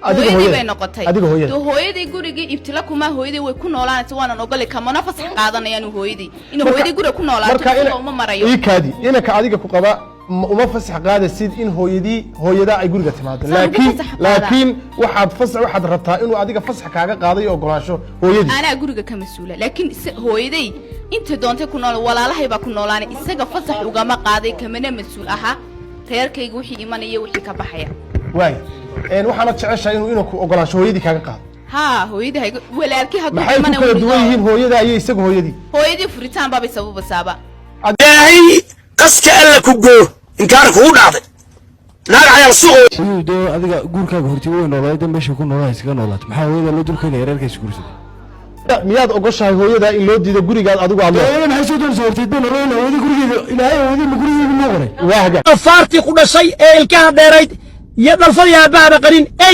Adiga Hooyadii hooyada. bay noqotay. Adiga hooyada. Dee hooyadii gurigii ibtila kuma, hooyadii way ku noolaanaysa, waanan ogolay, kamana fasax qaadanayaan hooyadii inuu hooyadii guriga ku noolaato. Marka Isaga uma marayo. Ii kaadi, inanka adiga ku qaba uma fasax qaadaysid in hooyadii, hooyadaa ay guriga timaado? Saan ugu Laakiin fasax qaadaa? Laakiin waxaad fasax, waxaad rabtaa inuu adiga fasax kaaga qaadayo ogolaansho hooyadii. Anaa guriga ka mas-uula, laakiin hooyaday inta doontay ku nool, walaalahay baa ku noolaanay. Isaga fasax ugama qaaday, kamana mas-uul ahaa reerkayga wixii imanaya, wixii ka baxaya. Waay, waxaanad jeceshahay inuu inanku ogolaansho hooyadii kaaga qaado? Haa, hooyadii hayga, walaalkii hadduu Maxay ku imanaya kala wuu duwan yihiin hooyada iyo isaga hooyadii? Hooyadii furitaan baabay sababasaaba. Ilaahay qaska alla ku goo, inkaar kugu dhacday, naag cayaal suuq. Hooyadu dee adiga guurkaaga hortii way noolayd, meesha ku noolaa iskaga noolaato. Maxaa hooyada loo dulkeenaya reerkaas guursaday? Miyaad ogoshahay hooyada in loo diido gurigaad adigu aad leedahay? Hooyada maxay soo doonaysaa? Horteed bay noolayn. Hooyada gurigeeda Ilaahay hooyadii ma gurigeeda noo qoray? Waa hagaag. Faartii ku dhashay ee ilkaha dheerayd iyo dhalfadii aabahaba qarin ey.